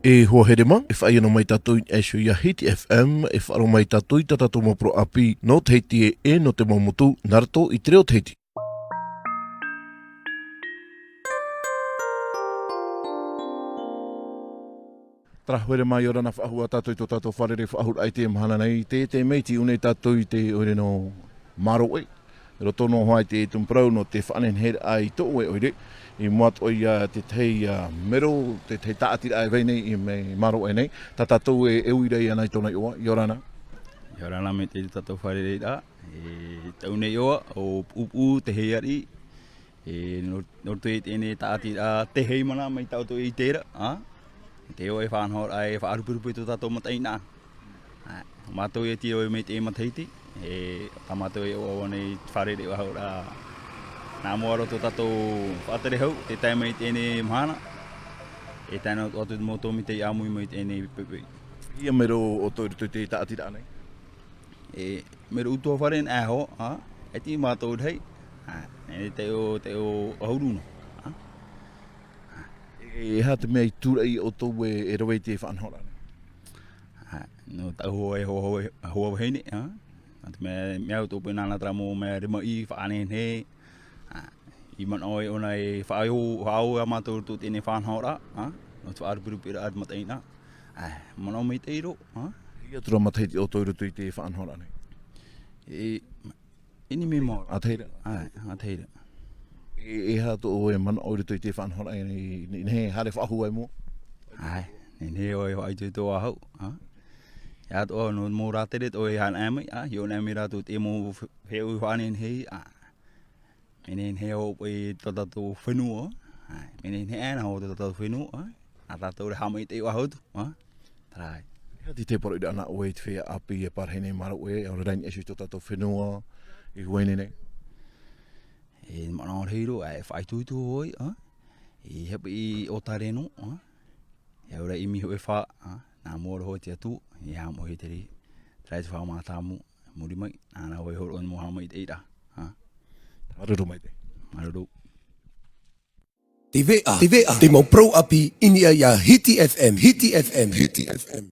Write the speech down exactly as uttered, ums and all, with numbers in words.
E hoa here mā, e faʻaea noa mai tātou i niʻa iho ia Hiti F M, e faʻaroʻo mai tātou i tā tātou mau parau ʻāpī nō Tahiti ē, e nō te mau motu, nā roto i te reo Tahiti. Terā hoa here mā, ʻia ora na faʻahou ā tātou i tō tātou fārerei faʻahou i teie mahana nei, te, te mea iti ʻō nei tātou i te ʻoire nō Maroe. I roto noa hoʻi i te tumu parau nō te faʻanehenehe i tō ʻoe ʻoire, i mua atoʻa ia te tahi, ā, mero, te tahi tāʻatiraʻa e vai nei i Maroe nei, tā tātou e, e ui ra iāna i tōna iʻoa, ʻia ora na. ʻIa ora na maitaʻi tō tātou fārereiraʻa, e tau nei iʻoa, ʻo Puʻupuʻu Te Heiariʻi, e nō, nō roto i teie tāʻatiraʻa, te heimana mai tā ʻoutou i terā, ā? Te iʻoa e faʻanahoraʻa e faʻaruperupe i tō tātou mataʻeinaʻa. Ā, mātou e tiro mai teie matahiti, e tā mātou e ʻoaʻoa nei fārerei faʻahou ra. Nā mua roa tō tātou faʻatere hau, tē tae mai i teie mahana, e tae noa atu mau tōmite i ʻāmui mai i teie poʻipoʻi. Ia mero ʻoutou i roto i te tāʻatiraʻa nei? E mero ʻutuāfare nā ʻō, ā, e tei mātou rahi, ā, e te ʻo, te ʻo ʻahuru noa, ā. E, e aha te mea i tūraʻi ʻoutou e, e rave i te faʻanahoraʻa nei? Ā, nō tāʻu hoa, e hoa, hoa, hoa vahine, ā. Nā te mea, mea ʻoutou pē nāna terā mau mea rima i faʻanehenehe, ā, i manaʻo ē ʻōna e faʻaʻau, faʻaʻau ā mātou i roto i teie faʻanahoraʻa, ā, nō te faʻaruperuperaʻa i te mataʻeinaʻa. Ā, manaʻo maitaʻi roa, ā. E hia atu ra matahiti ʻoutou i roto i te faʻanahoraʻa nei? E, e nime mau. ʻĀtahi ra? Ā, ʻātahi ra. E, e aha tō ʻoe manaʻo i roto i te faʻanahoraʻa nei, nehenehe e haere faʻahou i mua? Ā, nehenehe ʻoe e faʻaitoito faʻahou, ā. E aha tō ʻoe, nō mau rātere tō ʻoe e haere mai, ā, hiʻo mai rātou te mau fe-, feʻau faʻanehenehe, ā. Mea nehenehe hoʻi tō tātou fenua, ā, mea nehenehe ana hoʻi tō tātou fenua, ā, nā tātou rā haʻamaitaʻi faʻahou atu, ā, terā. E aha te parau ʻoe nā ʻoe i te feiā ʻāpī e parahi nei mā Maroe, ʻaore rā i niʻa iho i tō tātou fenua, i Huaine nei? E manaʻo rahi roa, ā, e faʻaitoito hoʻi, ā, e haʻapiʻi ʻōtare noa, ā, e ʻaore rā i ʻimi hoʻi e fā, ā, nā mua roa hoʻi te Atua, e haʻamau hoʻi te reira, terā te faʻaʻamuʻamu, muri mai, nāna hoʻi e hōroʻa i te mau haʻamaitaʻiraʻa, ā. Māuruuru maitaʻi. Māuruuru. Te veʻa, te veʻa, te mau parau ʻāpī i niʻa ia Hiti F M, Hiti F M, Hiti F M.